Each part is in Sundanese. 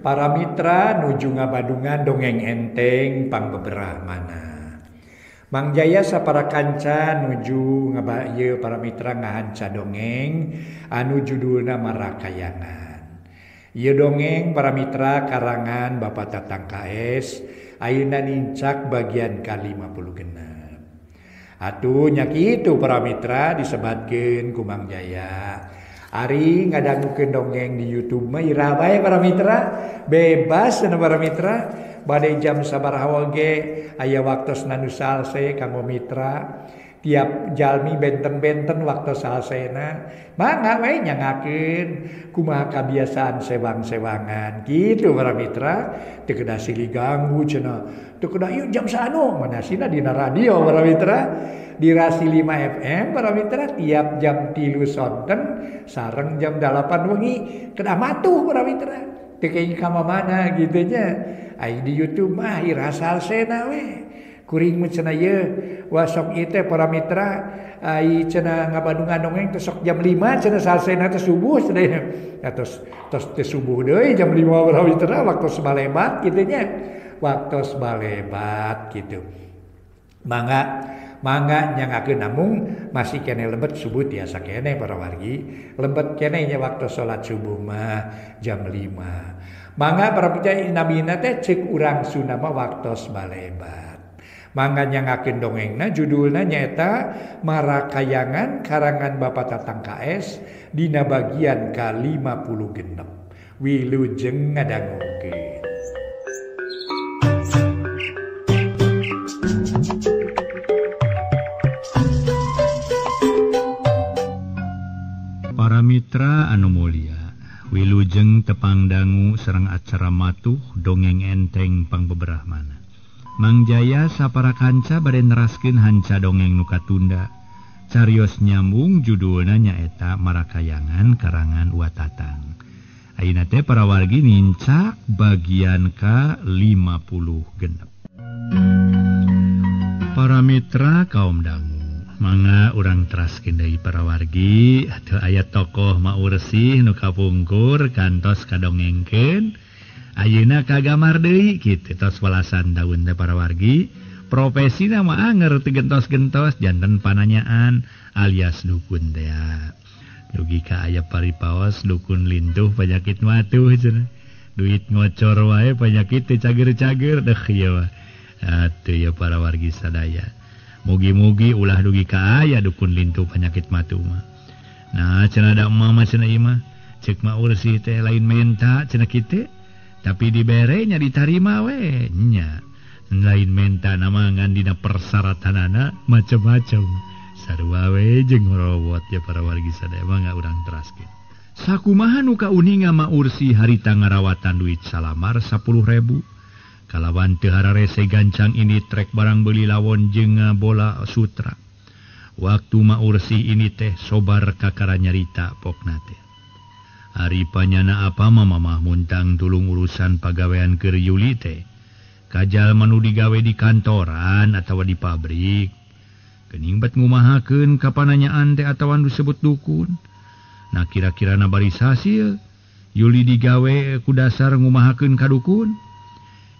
Para mitra nuju ngabadungan dongeng enteng pangbeberah mana. Mang Jaya sapara kanca nuju ngaba ieu para mitra ngahanca dongeng anu judulna Marakayangan. Ieu dongeng para mitra karangan Bapak Tatang KS ayeuna nincak bagian ka-56. Atuh nya kitu para mitra disebatkeun ku Mang Jaya. Ari ngadangukeun dongeng di YouTube mah iraha bae para mitra, bebas cenah para mitra, bade jam sabaraha oge aya waktosna nu salse kanggo mitra. Tiap jalmi benten-benten waktu salsena, mangga we nyangakeun kumaha kabiasaan sewang-sewangan kitu para mitra, teu kedah silih ganggu cenah, teu kedah ieu jam saanu manasina dina radio para mitra. Di Rasi 5 FM para mitra tiap jam 3 sonten sareng jam 8 wengi kedah matuh para mitra, teu kenging ka mana gitu nya. Ai di YouTube mah iraha salsena we. Kuring mah cenah ieu wasok ieu teh para mitra ai cenah ngabadungan dongeng teh sok jam 5 cenah salsena teh subuh cenah. Ya tos tos teh subuh deui jam 5 para mitra waktos balebat kitu nya. Waktos balebat kitu. Mangga mangga nyangakeun namung masih keneh lebet subuh tiasa keneh para wargi. Lebet keneh nya waktu salat subuh mah jam 5. Mangga para mitra namina teh ceuk urang Sunda mah waktos balebat. Mangga nyangakeun dongengna judulna nyaeta Marakayangan karangan Bapak Tatang KS dina bagian ka-56. Wilujeng ngadangukeun. Para mitra anu mulia, wilujeng tepang dangu sareng acara matuh dongeng enteng pangbeberah mana. Mang Jaya sapara kanca bade neraskeun hanca dongeng nu katunda. Carios nyambung judulna nyaeta Marakayangan karangan Wa Tatang. Ayeuna teh para wargi nincak bagian ka-56. Para mitra kaum dangu, mangga urang teraskeun deui para wargi atuh aya tokoh Maursih nu kapungkur kantos kadongengkeun. Ayeuna kagamar deui kitu tos walasan daun teh para wargi. Profesina mah anger teu gentos-gentos janten pananyaan alias dukun teh. Dugi ka aya paripaos dukun lintuh penyakit matuh cenah. Duit ngocor wae penyakit teu cager-cager deuh ieu mah. Atuh ya para wargi sadaya. Mugi-mugi ulah dugi ka aya dukun lintuh penyakit matuh mah. Nah cenah da emak mah cenah ieu mah ceuk Maursih teh lain menta cenah kitu. Tapi diberenya ditarima we nya. Lain menta nama ngan dina persyaratanana macam-macam. Sarua we jeung ngorowot ya para wargi sadaya mangga urang teraskeun. Sakumaha nu kauninga Maursih harita ngarawatan duit salamar 10.000. Kalawan teu hararese gancang ini trek barang beuli lawon jeung bola sutra. Waktu Maursih ini teh sobar kakara nyarita pokna teh. Ari panyana apa mamah muntang tulung urusan pagawean keur Yuli teh. Kajal manu digawe di kantoran atawa di pabrik. Geuning bet ngumahakeun ka pananyaan teh atawa nu disebut dukun. Nah kira-kira na baris hasil Yuli digawe ku dasar ngumahakeun ka dukun.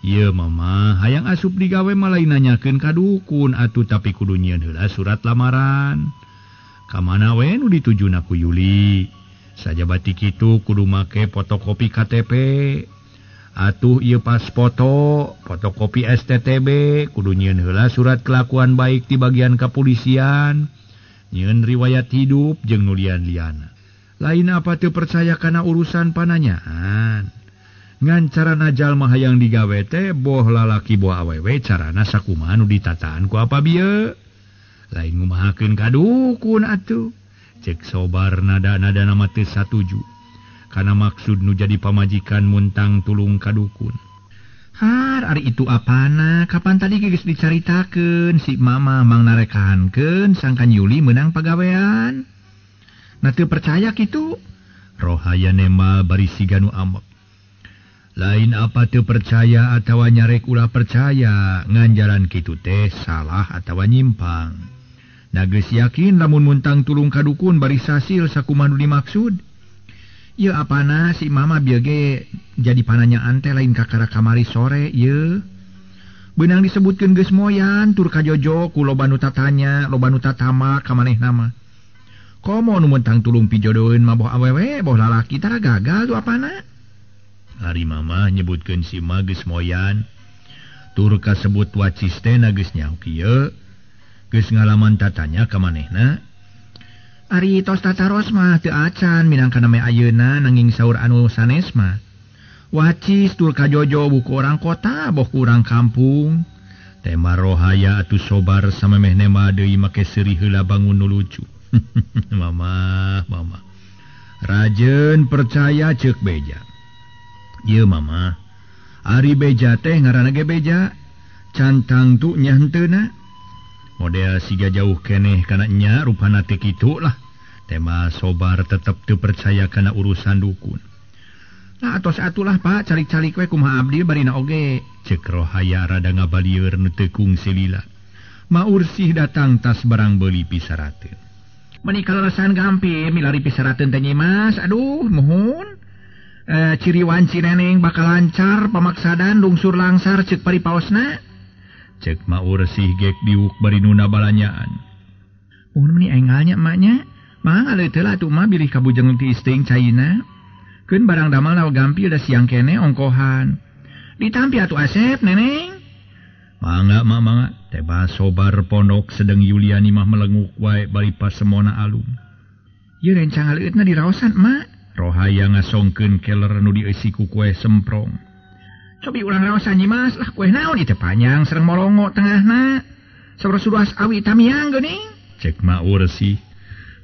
Ieu mama hayang asup digawe mah lain nanyakeun ka dukun atuh tapi kudu nyieun heula surat lamaran. Ka mana we nu ditujuna ku Yuli? Sajabati kitu kudu make fotokopi KTP. Atuh ieu pas foto, fotokopi STTB, kudu nyieun heula surat kelakuan baik di bagian kepolisian, nyieun riwayat hidup jeung nu lian-liana. Lain apa teu percaya kana urusan pananyaan. Ngan carana jalma hayang digawe teh boh lalaki boh awewe carana sakumaha nu ditataan ku apa bieu. Lain ngumahakeun ka dukun atuh. Cek sobar nada-nada nama teu satuju kana maksud nu jadi pamajikan muntang tulung ka dukun. Har ari itu apana kapan tadi geus dicaritakeun si mama mang narekahankeun sangkan Yuli meunang pagawean. Nah teu percaya kitu rohaya nema bari siga nu amek. Lain apa teu percaya atawa nyarek ulah percaya ngan jalan kitu teh salah atawa nyimpang. Nah geus yakin lamun muntang tulung ka dukun baris hasil sakumaha nu dimaksud. Ieu apana si mama bieu ge jadi pananyaan teh lain kakara kamari sore ieu. Beunang disebutkeun geus moyan tur kajojo ku loba nu tatanya, loba nu tatama ka manehna mah. Komo nu mentang tulung pijodoeun mah boh awewe boh lalaki tara gagal tuh apana. Ari mama nyebutkeun si ma geus moyan tur kasebut wacis teh na geus nyaho kieu. Geus ngalaman tatanya ka manehna. Ari tos tataros mah teu acan minangka name ayeuna nanging saur anu sanes mah. Wacis tur kajojo buku orang kota boh ku urang kampung. Tema Rohaya atuh sobar samemehne mah deui make seuri heula bangun nu lucu. Mama, mama. Rajen percaya ceuk beja. Ieu mama. Ari beja teh ngaranna ge beja. Cantang tu nya henteuna. Model siga jauh keneh kana nya rupana teh kitu lah. Tema sobar tetep teu percaya kana urusan dukun. Lah atos atulah Pak, calik-calik we kumaha abdi barina oge. Cek Rohaya rada ngabalieur nu teu kungsi lila. Maursih datang tas barang beuli pisarateun. Meuni kaleresan gampil milari pisarateun teh Nyi Mas. Aduh, muhun. Ciri wanci neneng bakal lancar pamaksadan lungsur langsar ceuk paripaosna. Cek Maursih gek diuk bari nuna balanyaan. Muhun meuni enggalnya emaknya. Mangga leuteul atuh mah bilih kabujeng ti isting caina. Keun barang damal na gampil da siang kene ongkohan. Ditampi atuh Asep neneng. Mangga mak mangga. Teba sobar pondok sedeng Yuliani mah melenguk wae bari pasemona alum. Ieu rencang leueutna diraosan emak. Rohaya ngasongkeun keler nu dieusi ku kue semprong. Cobi urang raosan Nyi Mas lah kue naon ieu teh panjang sareng molongo tengahna. Sabaraha awi tamiang geuning. Cek Maursih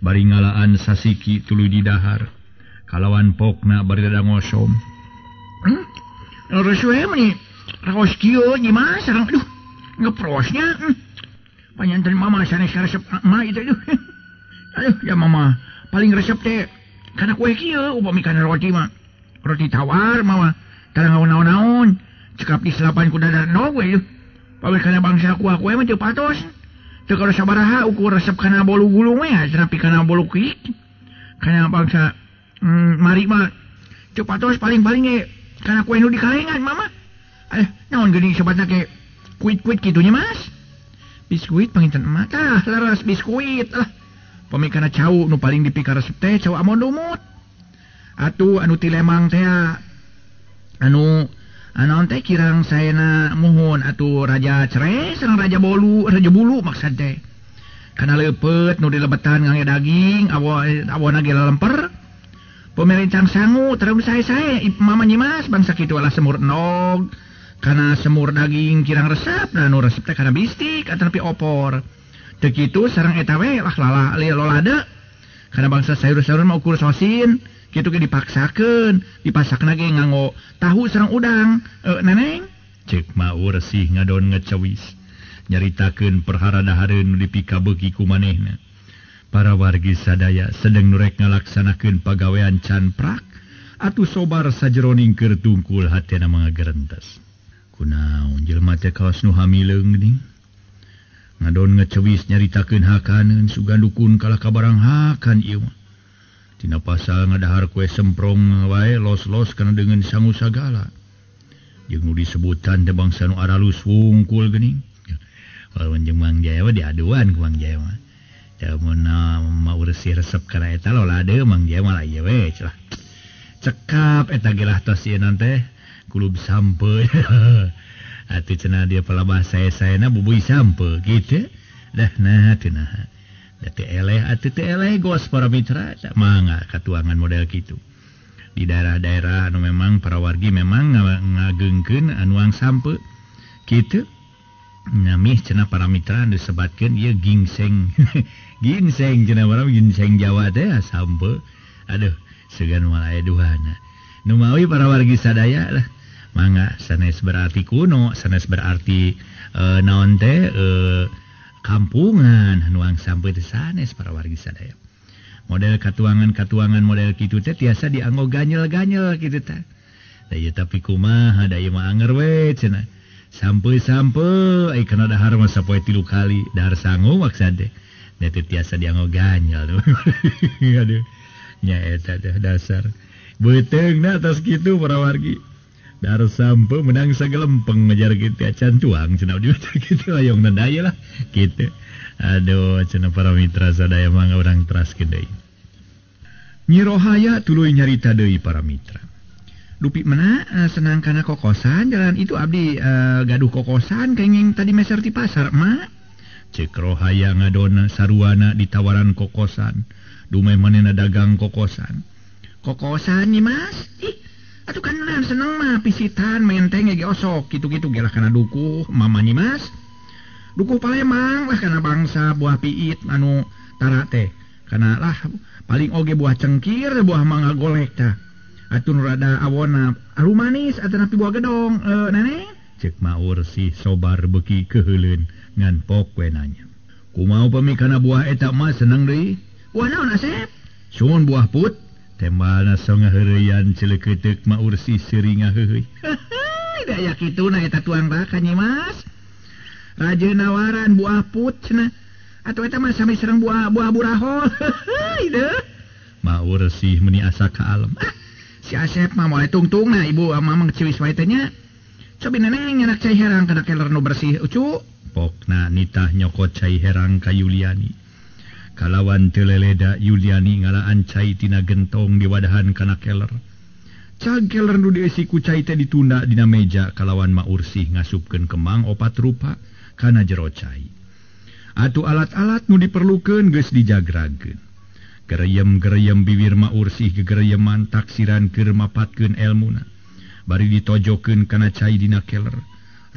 bari ngalaan sasiki tuluy didahar. Kalawan pokna bari rada ngosom. Leres we meni raos kieu Nyi Mas sareng aduh ngeprosnya. Panyanten mama sanes resep emak itu aduh. Aduh ya mama paling resep teh kana kue kieu upami kana roti mah. Roti tawar mama tara naon-naon cekap di selapan ku dadar no we. Pawe kana bangsa kuah kue mah teu patos. Teu kalau sabaraha ukur resep kana bolu gulung we tapi kana bolu kik. Kana bangsa mari mah teu patos paling-paling ge kana kue nu dikalengan mama. Aduh naon geuning sebatna ke kuit-kuit kitu nya Mas. Biskuit panginten emak tah leres biskuit lah. Pami kana cau nu paling dipikaresep teh cau amon lumut. Atuh anu ti Lemang teh anu anaon teh kirang saena muhun atuh raja cere sareng raja bolu, raja bulu maksud teh. Kana leupeut nu dilebetan ngangge daging awona ge lemper. Pemerincang sangu terus sae-sae mama Nyi Mas bangsa kitu lah semur endog. Kana semur daging kirang resep dan nu resep teh kana bistik ataupun opor. Teu kitu sareng eta we lah lala lolade. Kana bangsa sayur-sayuran mah ukur sosin, kitu ge dipaksakeun, dipasakna ge nganggo tahu sareng udang. Neneng Cek Maursih ngadon ngecewis. Nyaritakeun perhara dahareun nu dipikabeuki ku manehna. Para wargi sadaya sedeng nurek ngalaksanakeun pagawean can prak atuh sobar sajeroning keur tungkul hatena mangagerentes. Kunaon jelema teh kaos nu hamileung geuning. Ngadon ngecewis nyaritakeun hakaneun sugan dukun kalah ka barang hakan ieu mah. Tina pasal ngadahar kue semprong wae los-los kana deungeun sangu sagala. Jeung nu disebutan teh bangsa nu aralus wungkul geuning. Walaupun jeung Mang Jaya mah diaduan ku Mang Jaya mah. Mun Maursih resep kana eta lolade Mang Jaya mah ieu we celah. Cekap eta ge lah tos ieu teh kulub sampe. Atuh cenah dia palabah sae-saena bubuy sampe kitu. Dah nah teu naha. Da teu eleh atuh teu eleh gos para mitra mangga katuangan model kitu. Di daerah-daerah anu memang para wargi memang ngageungkeun anuang sampe kitu. Namih cenah para mitra anu disebatkeun ieu gingseng. Ginseng cenah para ginseng Jawa teh sampe. Aduh, segan moal aya duhana. Nu mawi para wargi sadaya lah. Mangga sanes berarti kuno, sanes berarti naon teh kampungan nuang sampe teh sanes para wargi sadaya. Model katuangan-katuangan model kitu teh tiasa dianggo ganyel-ganyel kitu teh. Da ieu tapi kumaha da ieu mah anger we cenah. Sampe-sampe ai kana dahar mah sapoe 3 kali dahar sangu maksud teh. Da teu tiasa dianggo ganyel. Aduh. Nya eta teh dasar. Beuteungna tos kitu para wargi. Dar sampe menang sagelempeng ngejar kitu acan tuang cenah di kitu hoyong daya lah kitu. Aduh cenah para mitra sadaya mangga urang teraskeun deui. Nyi Rohaya tuluy nyarita deui para mitra. Dupi mena senang kana kokosan jalan itu abdi gaduh kokosan kenging tadi meser ti pasar mak. Cek Rohaya ngadona saruana ditawaran kokosan. Dumeh manehna dagang kokosan. Kokosan nih Mas. Ih, atuh kan seneng mah pisitan menteng ge osok kitu-kitu ge lah kana dukuh mama nih Mas. Dukuh Palembang lah kana bangsa buah piit anu tara teh. Kana lah paling oge buah cengkir buah mangga golek tah. Atuh nu rada awona aru manis atanapi buah gedong neneng. Cek Maur sih sobar beuki keuheuleun ngan pok we nanya. Kumaha upami kana buah eta mah seneng deui? Buah naon Asep? Sumun buah put. Tembalna so ngaheureyan celeukeuteup Maur sih seuri ngaheuheuy. Heuheuy da aya kitu na eta tuang raka Nyi Mas. Raja nawaran buah put cenah. Atuh eta mah sami sareng buah buah burahol. Heuheuy deuh. Maur sih meuni asa ka alem. Ah, si Asep mah moal tungtungna ibu mamang ciwis wae teh nya. Cobi neneng nyanak cai herang kana keler nu bersih ucu. Pokna nitah nyokot cai herang ka Yuliani. Kalawan teu leleda Yuliani ngalaan cai tina gentong diwadahan kana keler. Cag keler nu dieusi ku cai teh ditunda dina meja kalawan Maursih ngasupkeun kemang opat rupa kana jero cai. Atuh alat-alat nu diperlukeun geus dijagragkeun. Gereyem-gereyem bibir Maursih gegereyeman taksiran keur mapatkeun elmuna. Bari ditojokeun kana cai dina keler.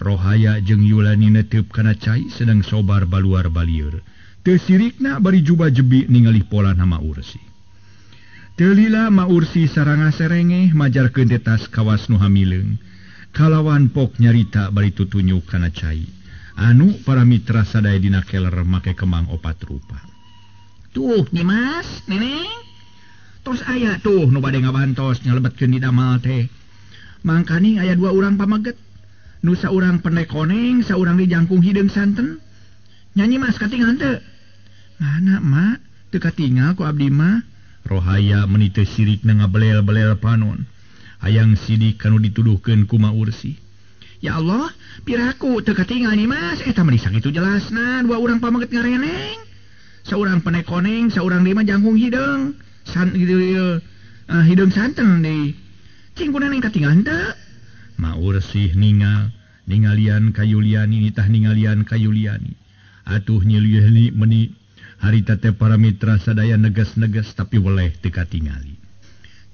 Rohaya jeung Yulani neteup kana cai sedang sobar baluar balieur. Teu sirikna bari juba jebi ningali polana Maursih. Teu lila Maursih saranga serengeh majarkeun tetas kawas nu hamileung. Kalawan pok nyarita bari tutunyuk kana cai. Anu para mitra sadaya dina keler make kemang opat rupa. Tuh Nyi Mas, neneng. Tos aya tuh nu bade ngabantos nyalebetkeun di damal teh. Mangkaning aya dua urang pamaget. Nu saurang pendek koneng, saurang di jangkung hideung santen. Nyanyi Mas katingal teu? Mana mak? Teu katingal ku abdi mah. Rohaya meuni teu sirikna ngabelel-belel panon. Hayang sidik kanu dituduhkeun ku Maursih. Ya Allah, piraku teu katingal Nyi Mas. Eta mah sakitu jelasna dua urang pamaget ngareneng. Saurang pendek koneng, saurang deui mah jangkung hideung. San gitu hideung santen deui. Cing ku neneng katingal henteu? Maursih ningal, ningalian ka Yuliani, nitah ningalian ka Yuliani. Atuh nyilieuhni meuni harita teh para mitra sadaya neges-neges tapi weleh teu katingali.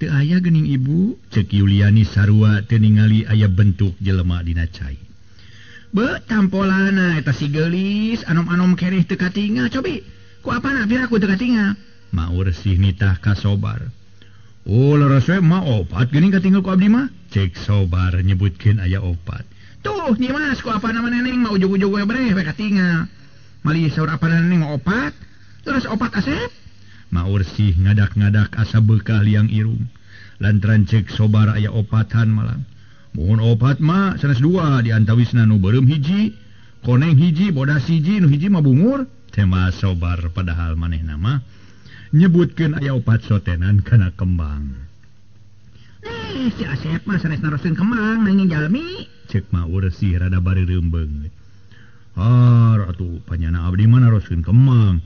Teu aya geuning ibu, cek Yuliani sarua teu ningali aya bentuk jelema dina cai. Be tampolana eta si geulis anom-anom keneh teu katingal cobi. Ku apana piraku teu katingal? Maursih nitah ka sobar. Oh leres we mah opat geuning katinggal ku abdi mah. Cek sobar nyebutkeun aya opat. Tuh Nyi Mas ku apana mah neneng mah ujug-ujug we breh we katingal. Mali saur apana neneng mah opat. Terus opat Asep. Maursih ngadak-ngadak asa beukah liang irung. Lantaran cek sobar aya opatan malam. Mohon opat mah sanes dua di antawisna nu beureum hiji, koneng hiji, bodas hiji, nu hiji mah bungur. Tema sobar padahal manehna mah nyebutkeun aya opat sotenan kana kembang. Si Asep mah sanes naroskeun kembang nanging jalmi. Cek Maursih rada bareureum beungeut. Har atuh panyana abdi mah naroskeun kembang.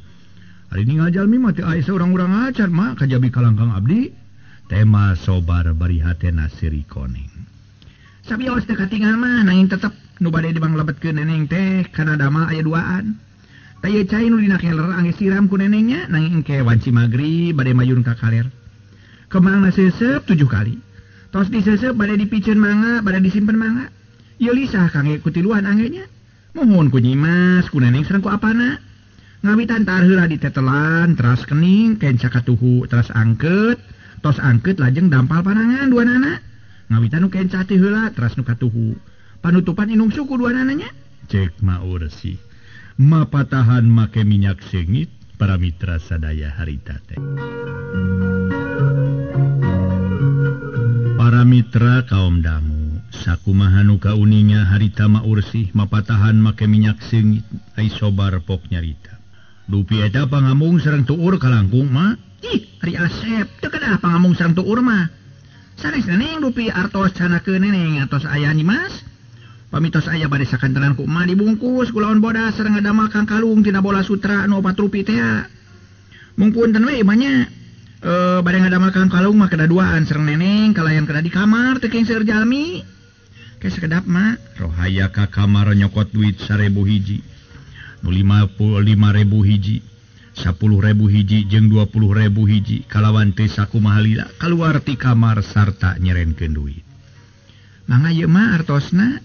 Ari ningal jalmi mah teu aya saurang-urang acan mah kajabi kalangkang abdi. Tema sobar bari hatena seuri koneng. Sabios teu katingal mah nanging tetep nu bade dibanglebetkeun neneng teh kana damal aya duaan. Tah ieu cai nu dina keler angge siram ku nenengnya nanging engke wanci magrib bade mayun ka kaler. Kemangna seuseup 7 kali. Tos diseuseup bade dipiceun mangga, bade disimpen mangga. Ieu lisah kangge kutiluan angge nya. Mohon ku Nyi Mas, ku neneng sareng ku apana. Ngawitan tar heula ditetelan, teras kening, kenca katuhu, teras angkeut, tos angkeut lajeng dampal panangan dua nana. Ngawitan nu kenca teh heula, teras nu katuhu. Panutupan inung suku dua nananya. Cek Maursih. Mapatahan make minyak seungit para mitra sadaya harita teh. Para mitra kaum dangu, sakumaha nu kauninga harita Maursih mapatahan make minyak seungit ai sobar pok nyarita. Dupi eta pangamung sareng tuur kalangkung mah. Ih, ari Asep teu kedah pangamung sareng tuur mah. Sanes neneng dupi artos canakeun neneng atos aya Nyimas. Pamitos aya bade sakantenan ku emak dibungkus kulawan bodas sareng ngadamel kang kalung tina bola sutra anu 4 rupi teh. Mung punten we mah nya. Bade ngadamel kang kalung mah kedah duaan sareng neneng kalayan kedah di kamar teu keng seueur jalmi. Ke sekedap mak. Rohaya ka kamar nyokot duit 1000 hiji. Nu 55.000 hiji. 10.000 hiji jeung 20.000 hiji kalawan teu sakumaha lila kaluar ti kamar sarta nyerenkeun duit. Mangga ieu mah artosna.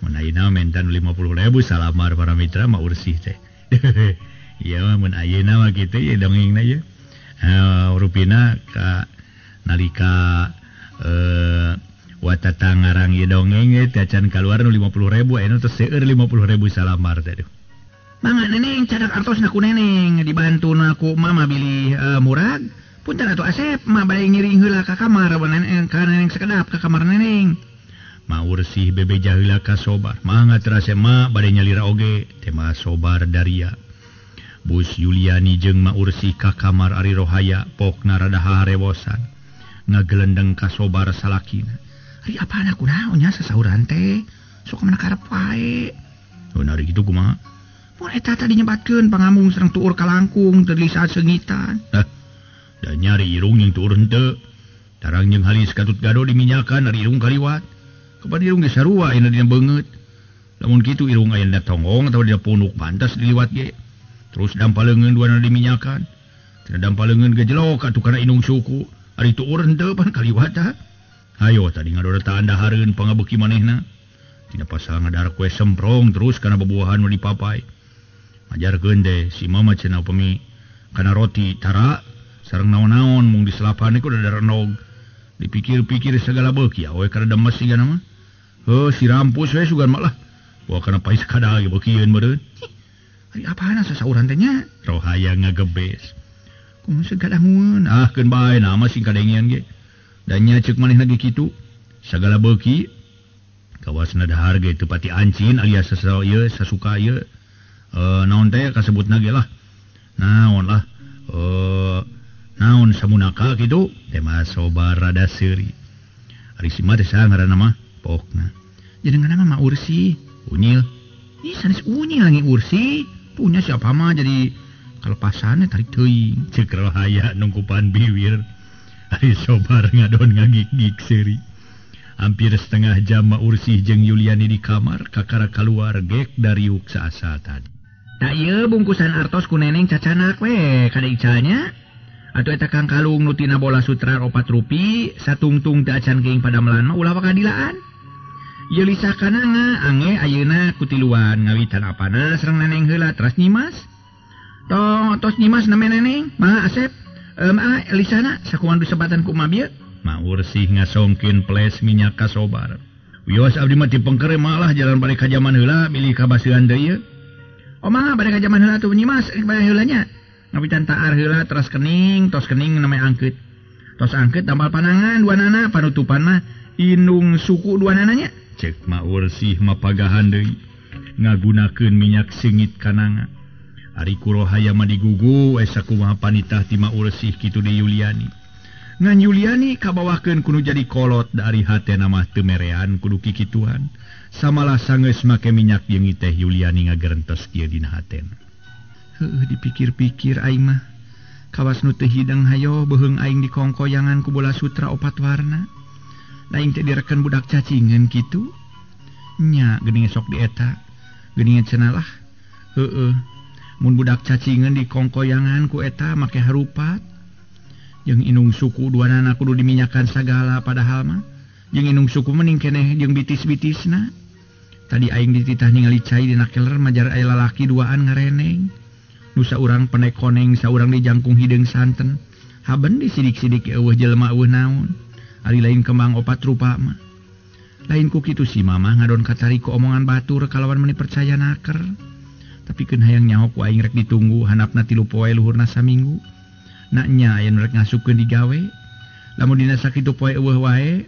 Mun ayeuna mentan 50.000 salamar para mitra mah ursih teh. Ieu mah mun ayeuna mah kitu ye dongengna ye. Rupina ka nalika watata ngarang ieu dongeng teh acan kaluar nu 50.000 ayeuna teh seueur 50.000 salamar teh. Mangga neneng cadak artos na ku neneng dibantu na ku mama bilih murag punten atuh Asep mah bade ngiring heula ka kamar neneng ka neneng sekedap ka kamar neneng. Ma ursih bebeja heula ka Sobar. Mangga terase ma bade nyalira oge tema Sobar daria. Bus Yuliani jeung Ma Ursih ka kamar ari Rohaya pokna rada harewosan. Ngagelendeng ka Sobar salakina. Ari apaan aku naon nya sasauran teh sok mana karep wae. Oh ari kitu kumaha? Mun eta tadi nyebatkeun pangamung sareng tuur kalangkung teu saat sengitan. Hah, da nyari irung jeung tuur henteu. Tarang jeung halis katut gado diminyakan ari irung kaliwat. Kapan irung ge sarua ayeuna dina beungeut. Lamun kitu irung aya dina tonggong atawa dina punuk pantas diliwat ge. Terus dampal leungeun duana diminyakan. Tina dampal leungeun gejelok atuh kana indung suku. Ari tuur henteu pan kaliwat tah. Hayo tadi ngadora taandahareun pangabeuki manehna. Tina pasal ngadar kue semprong terus kana bubuahan nu dipapai. Ajarkeun teh si mama cenah upami kana roti tara sareng naon-naon mung diselapan iku da renog. Dipikir-pikir segala beuki we kana demes sigana mah. Heuh si rampus we sugan mah lah. Wah kana pais kadal ge beukieun meureun. Ari apaan sasauran teh nya? Rohaya ngagebes. Kumaha segadangueun? Ah keun bae na mah sing kadengean ge. Da nya ceuk manehna ge kitu. Sagala beuki kawasna dahar ge teu pati ancin alias sasau ieu sasuka ieu. Naon teh kasebutna ge lah. Naon lah. Naon samunaka kitu tema Sobar rada seuri. Ari si mah teh saha ngaranna mah? Pokna. Jadi ngaranna mah Ursi. Unyil. Ih sanes unyil lagi Ursi. Punya siapa mah jadi kalepasannya tarik teuing. Ceuk Rohaya nungkupan biwir. Ari Sobar ngadon ngagik-gik seuri. Hampir setengah jam Ma Ursih jeung Yuliani di kamar kakara kaluar gek dariuk saasa tadi. Tak ieu bungkusan artos ku neneng cacanak we kada icalnya. Atuh eta kang kalung nu tina bola sutra 4 rupi satungtung teu acan geuing padamelan mah ulah wakadilaan. Ieu lisah kananga ange ayeuna kutiluan ngawitan apana sareng neneng heula teras Nyimas. Tong tos Nyimas name neneng, ma Asep, ma lisana sakumaha disebatan ku ma bieu. Ma Ursih ngasongkeun ples minyak ka Sobar. Wios abdi mah ti pengkere malah jalan balik ka jaman heula milih kabaseuhan deui ieu. Oh mah balik ka jaman heula tuh Nyimas balik heula nya. Ngawitan taar heula teras kening, tos kening namanya angkeut. Tos angkeut dampal panangan dua nana panutupan mah indung suku dua nananya. Cek Ma Ursih mapagahan deui ngagunakeun minyak singit kananga. Ari ku Rohaya mah digugu we sakumaha panitah ti Ma Ursih kitu di Yuliani. Ngan Yuliani kabawakeun kudu jadi kolot dari hatena mah teu merean kudu kikituan. Samalah sangeus make minyak yeungit teh Yuliani ngagerentes kieu dina hatena. Heuh dipikir-pikir aing mah kawas nu teu hidang hayo beuheung aing dikongkoyangan ku bola sutra 4 warna. Aing teh direken budak cacingan kitu. Nya geuning sok di eta. Geuning cenah lah. Heueuh. Mun budak cacingan dikongkoyangan ku eta make harupat. Jeung indung suku duanana kudu diminyakan sagala padahal mah. Jeung indung suku mending keneh jeung bitis-bitisna. Tadi aing dititah ningali cai dina keler majar aya lalaki duaan ngareneng. Nu saurang penek koneng, saurang dijangkung hideung santen. Haben disidik-sidik eueuh jelema eueuh naon. Ari lain kembang 4 rupa mah. Lain ku kitu si mamah ngadon katari ku omongan batur kalawan meuni percaya naker. Tapi keun hayang nyaho ku aing rek ditunggu hanapna 3 poe luhurna saminggu. Nak nya aya nu rek ngasupkeun digawe. Lamun dina sakitu poe eueuh wae,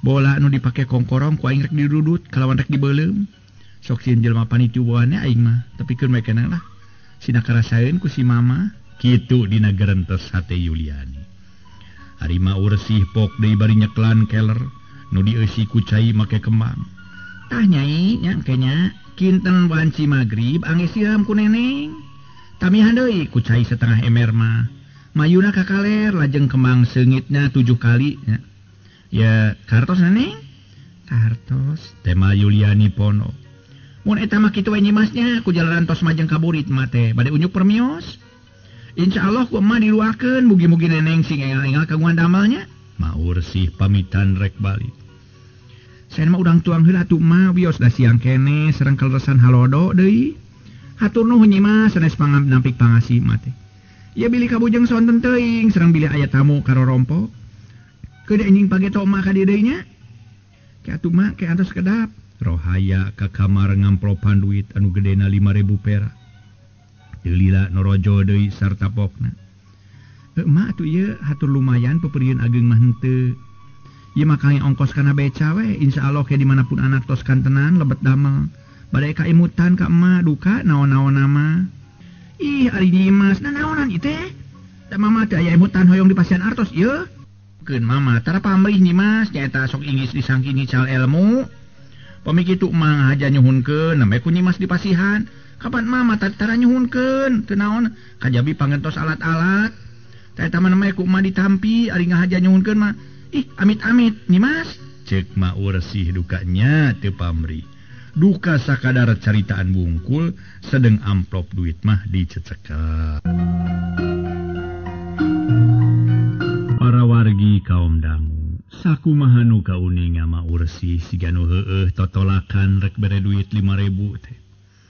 bola nu dipake kongkorong ku aing rek didudut kalawan rek dibeuleum. Sok sieun jelema panitiu bawaannya aing mah, tapi keun we keneh lah. Sina karasaeun ku si mama. Kitu dina gerentes hate Yuliani. Ari Maur sih pok deui bari nyeklan keler nu dieusi ku cai make kembang. Tah nyai nya kenya kinten wanci magrib angge siram ku neneng. Tamihan deui ku cai setengah ember mah. Mayuna ka kaler lajeng kembang seungitna 7 kali nya. Ya kartos neneng? Kartos tema Yuliani Pono. Mun eta mah kitu we nyimasnya ku jalaran tos majeng kaburit mah teh bade unjuk permios. Insyaallah ku emak diluakeun mugi-mugi neneng sing engal-engal kagungan damelnya. Maur sih pamitan rek balik. Saen mah urang tuang heula atuh mah wios da siang keneh sareng kaleresan halodo deui. Hatur nuhun nyimas sanes pangnampik pangasih mah teh. Ya bilih kabujeng sonten teuing sareng bilih aya tamu karorompo. Keun anjing pageto mah ka dieu deui nya. Ke atuh mah ke antos kedap. Rohaya ka kamar ngamplopan duit anu gedena 5.000 perak. Teu lila norojo deui sarta pokna. Emak atuh ieu hatur lumayan peperian ageng mah henteu. Ieu mah kangge ongkos kana beca we, insyaallah ke dimanapun anak tos kantenan lebet damel. Bade kaimutan ka emak duka naon-naon mah. Ih ari nyimas nanaonan ieu teh? Da mama teh aya emutan hoyong dipasihan artos ieu. Keun mama tara pamrih nyimas nyaeta sok inggis disangki nyical ilmu. Pami kitu mah haja nyuhunkeun nembe ku nyimas dipasihan. Kapan mama tara nyuhunkeun teu naon kajabi pangentos alat-alat. Tah eta mah nembe ku emak ditampi ari ngahaja nyuhunkeun mah. Ih amit-amit nyimas. Ceuk Maur sih dukanya teu pamrih. Duka sakadar caritaan bungkul sedeng amplop duit mah dicecekal. Para wargi kaum dangu sakumaha nu kauninga Maur sih siga nu heueuh totolakan rek bere duit 5.000 teh.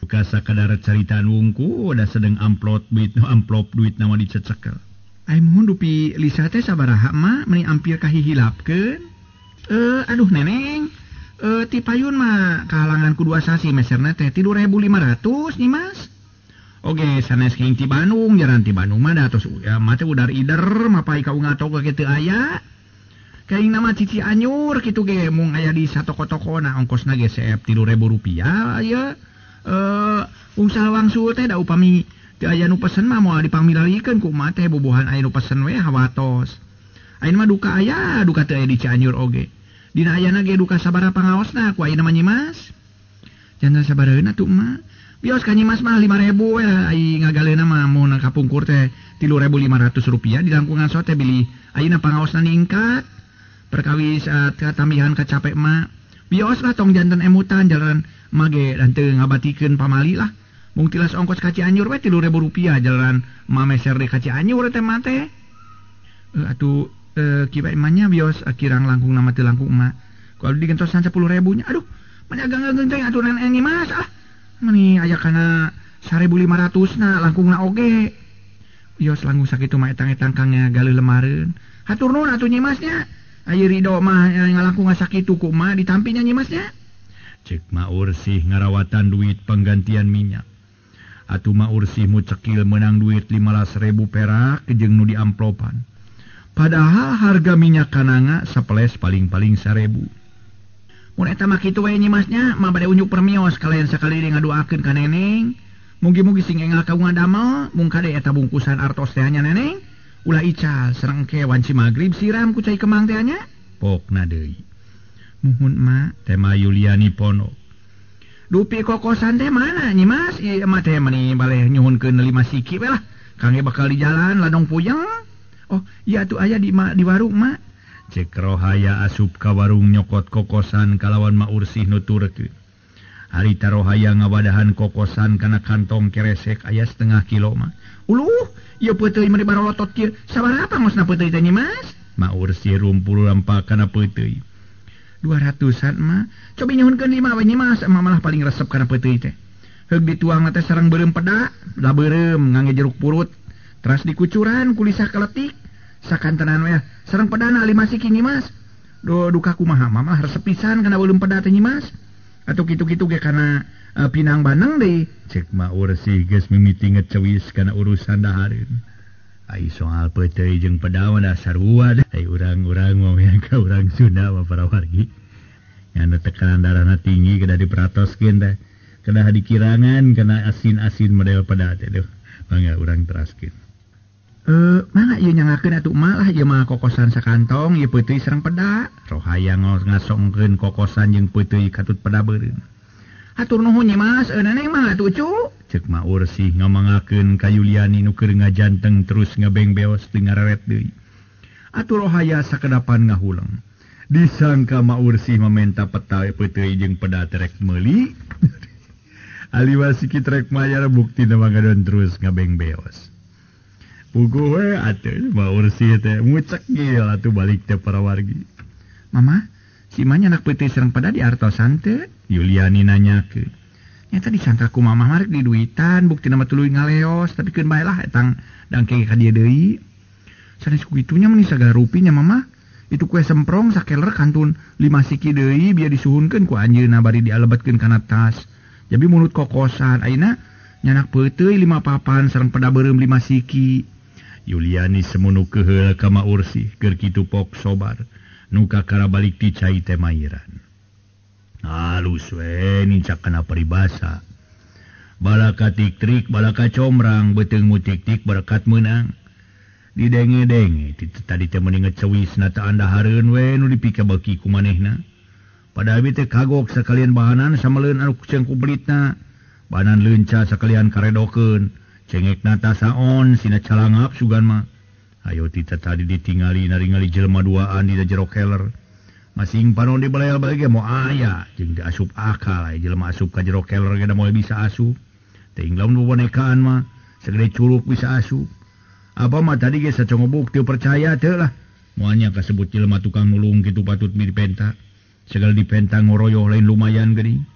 Duka sakadar caritaan wungkul da sedeng amplop duit nama dicecekel. Ai muhun dupi Lisa teh sabaraha mah meuni ampir kahihilapkeun. Aduh neneng. Ti payun mah kahalangan ku 2 sasi meserna teh 3.500 nyimas. Oge sanes kenging ti Bandung jaran ti Bandung mah da tos ya mah teh udar ider mapai ka unga toko ge teu aya. Kaing nama Cici Anyur kitu ge mung aya di satoko-toko na ongkosna ge seep 3.000 rupiah aya. Ungsal wangsul teh da upami teu aya nu pesen mah moal dipangmilalikeun ku emak teh bubuhan aya nu pesen we hawatos. Ayeuna mah duka aya duka teu aya di Cianjur oge. Dina ayana ge duka sabaraha pangaosna ku ayeuna mah nyimas. Jangan sabaraheun atuh emak. Bios ka nyimas mah 5.000 we ai ngagaleuna mah mun kapungkur teh 3.500 rupiah di langkungan so teh bilih ayeuna pangaosna ningkat. Perkawis katambihan kacapek mah. Bios lah tong janten emutan jalan mah ge henteu ngabatikeun pamali lah. Mung tilas ongkos ka Cianjur we 3.000 rupiah jalan mah meser deui ka Cianjur teh mah teh. Atuh kieu emangnya bios kirang langkung nama teu langkung emak. Ku abdi digentosan 10.000 nya. Aduh, mani ageng-ageng teh aturan nyimas mas ah. Mani aya kana 1.500 na langkungna oge. Bios langkung sakitu mah etang-etang kang galeuh lemareun. Hatur nuhun atuh nyimasnya. Aya ridho mah ngalangkung sakitu ku emak ditampinya nyimasnya. Ceuk Maur sih ngarawatan duit penggantian minyak. Atuh Maur sih mucekil menang duit 15.000 perak jeung nu diamplopan. Padahal harga minyak kananga sapeles paling-paling 1.000. Mun eta mah kitu we nyimasnya, mah bade unjuk permios kalian sakali deui ngadoakeun ka neneng. Mugi-mugi sing enggal kagungan damel, mung kade eta bungkusan artos teh nya neneng. Ulah ical sareng ke wanci magrib siram ku cai kemang teh nya. Pokna deui. Muhun mak tema Yuliani Pono. Dupi kokosan teh mana nyimas? Ieu mah teh meni baleh nyuhunkeun 5 siki we lah. Kangge bakal di jalan ladong puyeng. Oh, iya tuh aya di warung mak. Cek Rohaya asup ka warung nyokot kokosan kalawan Maur sih nuturkeun. Harita Rohaya ngawadahan kokosan kana kantong keresek aya setengah kilo mah. Uluh, ieu peuteuy meni barolotot kieu. Sabaraha pangosna peuteuy teh nyimas? Maur sih rumpul lampa kana peuteuy. 200-an mah. Cobi nyuhunkeun 5 we nyimas, emak malah paling resep kana peuteuy teh. Heug dituang teh sareng beureum peda, da beureum ngangge jeruk purut. Teras dikucuran kulisah keletik. Sakantenan we sareng pedana 5 siki nyimas. Do duka kumaha mah resep pisan kana beureum peda teh nyimas. Atuh kitu-kitu ge kana pinang baneng deui. Ceuk Maur sih geus mimiti ngecewis kana urusan dahareun. Ai soal peuteuy jeung peda mah sarua deh. Ai urang-urang mah yang ka urang Sunda mah para wargi. Anu tekanan darahna tinggi kedah diperatoskeun teh. Kedah dikirangan kana asin-asin model peda teh duh. Mangga urang teraskeun. Mangga ieu nyangakeun atuh emak lah ieu mah kokosan sakantong ieu peuteuy sareng peda. Rohaya ngasongkeun kokosan jeung peuteuy katut peda beureum. Hatur nuhun Nyi Mas, neneng mah atuh cu. Cek Ma Ursih ngamangakeun ka Yuliani nu keur ngajanteng terus ngabengbeos teu ngareret deui. Atuh Rohaya sakedapan ngahuleng. Disangka Ma Ursih mamenta peta peuteuy jeung peda terek meuli. Aliwas sikit rek mayar buktina mah ngadon terus ngabengbeos. Puguh we atuh Ma Ursih teh mucek gil atuh balik teh para wargi. Mama, si mah nyanak peuteuy sareng peda diartosan teu? Yuliani nanyakeun. Nyata disangka ku mamah marek di duitan, buktina mah tuluy ngaleos, tapi keun bae lah etang dangke ka dieu deui. Sanes ku kitu nya meuni sagala rupi nya mamah. Itu kue semprong sakeler kantun 5 siki deui biar disuhunkeun ku anjeunna bari dialebetkeun kana tas. Jadi mulut kokosan ayeuna nyanak peuteuy 5 papan sareng peda beureum 5 siki. Yuliani semunu keheul ka Ma Ursih keur kitu pok sobar nu kakara balik ti cai teh mairan. Halus we nincak kana paribasa. Balaka tik-trik balaka combrang beuteung mutik-tik berkat meunang. Didenge-denge tadi teh meuni ngecewisna teh andahareun we nu dipikabeuki ku manehna. Padahal teh kagok sakalian bahanan sameleun anu ceung ku belitna. Bahanan leunca sakalian karedokeun. Cengekna tasaon sina calangap sugan mah. Ayo tita tadi ditingali naringali jelema duaan di jero keler. Masing panon dibelel-belel ge moal aya jeung diasup akal aya jelema asup ka jero keler ge da moal bisa asup. Teuing lamun bobonekaan mah sagede curug bisa asup. Apa mah tadi ge sacongobuk teu percaya teu lah. Moalnya kasebut jelema tukang nulung kitu patut dipenta. Segala dipenta ngoroyoh lain lumayan geuning.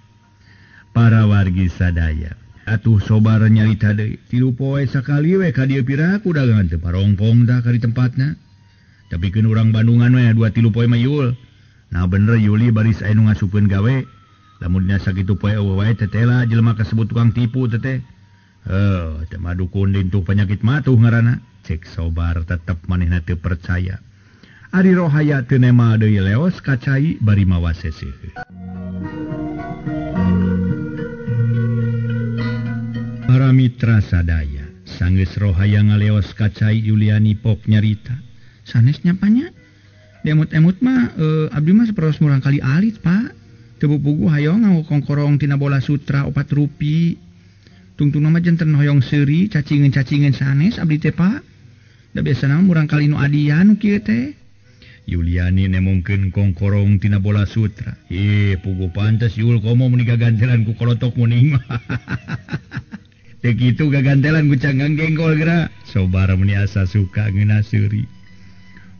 Para wargi sadaya atuh sobar nyarita deui. 3 poe sakali we ka dieu piraku dagangan teu parongpong tah ka di tempatna. Tapi keun urang Bandungan we 2-3 poe mah yul. Nah bener Yuli baris aya nu ngasupeun gawe. Lamun dina sakitu poe eueuh wae tetela jelema kasebut tukang tipu teteh. Heuh, teh mah dukun dintuh penyakit matuh ngaranna. Cek sobar tetep manehna teu percaya. Ari Rohaya teu nema deui leos ka cai bari mawa seseuh. Para mitra sadaya, sanggeus Rohaya ngaleos ka cai Yuliani pok nyarita. Sanes nya panya? Diemut-emut mah abdi mah saperos murang kali alit, Pak. Teu puguh hoyong nganggo kongkorong tina bola sutra 4 rupi. Tungtungna mah janten hoyong seuri cacingin-cacingin sanes abdi teh, Pak. Da biasana murang kali nu adian nu kieu teh. Yuliani nemongkeun kongkorong tina bola sutra. Ih, puguh pantes Yul komo meuni gagantelan ku kolotok muning mah. Teu kitu gagantelan ku cangkang genggol geura. Sobar meuni asa suka ngeunah seuri.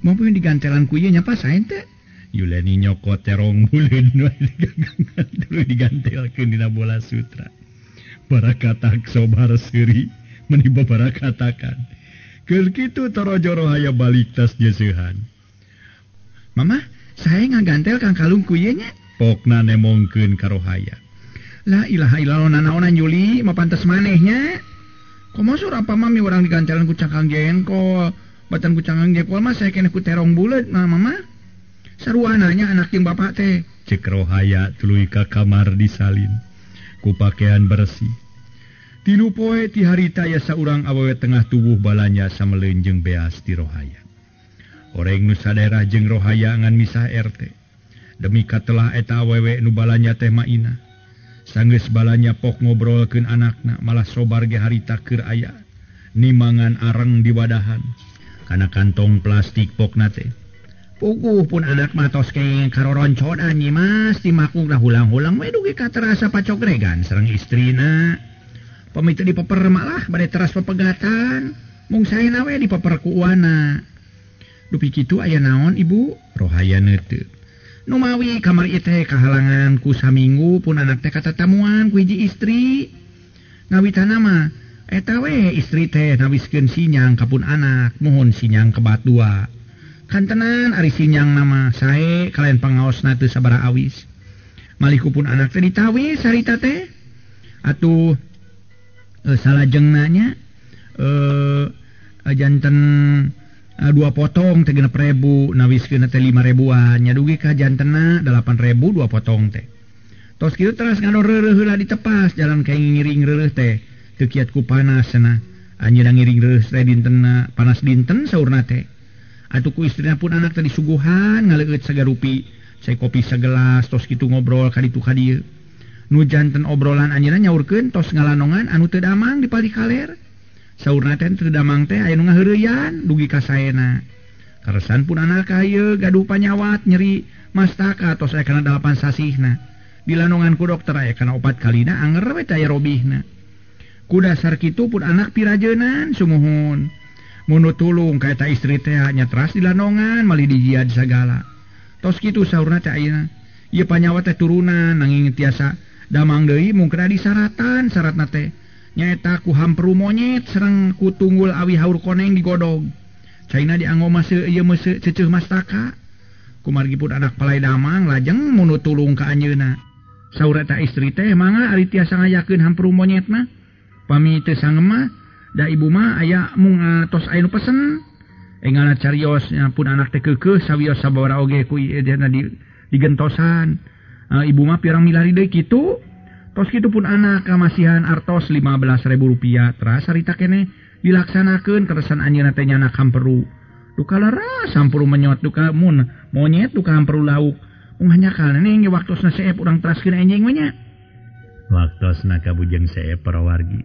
Mampu digantelan ku ieu nya Pak saen teh. Yuliani nyokot terong buleun tuluy digantelkeun dina bola sutra. Barakatak sobar seuri meuni babarakatakan. Keur kitu torojo Rohaya balik tas jeuseuhan. Mama, saya ngagantel kang kalung ku ieu nya. Pokna nemongkeun ka Rohaya. La ilaha illallah nanaonan Yuli, mah pantes manehnya. Komo sur apa mami urang digantelan ku cangkang jengkol. Batan ku cangkang jengkol mah saya keneh ku terong buleut mah mama. Sarua nanya anak jeung bapak teh. Cek Rohaya tuluy ka kamar disalin ku pakaian bersih. 3 poe ti harita aya saurang awewe tengah tubuh balanya sameleun jeung beas ti Rohaya. Oreng nu sadaerah jeung Rohaya ngan misah RT. Demi katelah eta awewe nu balanya teh maina. Sanggeus balanya pok ngobrolkeun anakna malah sobar ge harita keur aya nimangan areng di wadahan. Kana kantong plastik pokna teh. Puguh pun anak mah tos kenging karoroncodan Nyi Mas dimakung dah hulang-hulang we dugi ka terasa pacogregan sareng istrina. Pami teu dipeper malah bade teras pepegatan. Mung saena we dipeper ku uana. Dupi kitu aya naon Ibu? Rohaya neuteup. Nu mawi kamar ieu teh kahalangan ku saminggu pun anak teh katatamuan ku hiji istri. Ngawitana mah eta we istri teh nawiskeun sinyang ka pun anak, muhun sinyang kebat dua. Kantenan ari sinyang nama sae kalayan pangaosna teu sabaraha awis. Malih ku pun anak teh ditawis harita teh. Atuh salajengna nya janten 2 potong teh 6.000 nawiskeun teh 5.000-an nya dugi ka jantenna 8.000 2 potong teh. Tos kitu teras ngador reureuh heula ditepas jalan kayak ngiring reureuh teh teu kiat ku panas cenah. Anjeunna ngiring reus teh dintenna panas dinten saurna teh. Atuh ku istrina pun anak teh disuguhan ngaleueut sagarupi, cai kopi sagelas tos kitu ngobrol ka ditu ka dieu. Nu janten obrolan anjeunna nyaurkeun tos ngalanongan anu teu damang di palih kaler. Saurna teh teu damang teh aya nu ngaheureyan dugi ka saena. Karesan pun anak ieu gaduh panyawat nyeri mastaka tos aya kana 8 sasihna. Dilanongan ku dokter aya kana 4 kalina anger we teh aya robihna. Ku dasar kitu pun anak pirajeunan sumuhun. Mun tulung ka eta istri teh nya teras dilanongan malih dijiad sagala. Tos kitu saurna teh ayeuna. Ieu panyawat teh turunan nanging tiasa damang deui mungkena disaratan syaratna teh. Nyaeta ku hampru monyet sareng ku tunggul awi haur koneng digodog. Caina dianggo mase ieu meuse ceceuh mastaka. Kumargi pun anak palai damang lajeng mun tulung ka anjeunna. Saur eta istri teh mangga ari tiasa ngayakeun hampru monyet mah. Pami teu sangem mah da ibu mah aya mung tos aya nu pesen. Enggalna carios nya pun anak teh keukeuh sawios sababaraha oge ku ieu di digentosan. Ibu mah pirang milari deui kitu. Tos kitu pun anak kamasihan artos 15.000 rupiah teras harita keneh dilaksanakeun keresan anjeunna teh nyanak hamperu. Duka leras hamperu menyot duka mun monyet duka hamperu lauk. Mung hanjakal neng ge waktosna seep urang teraskeun enjing we nya. Waktosna ka Bujeng Seep para wargi.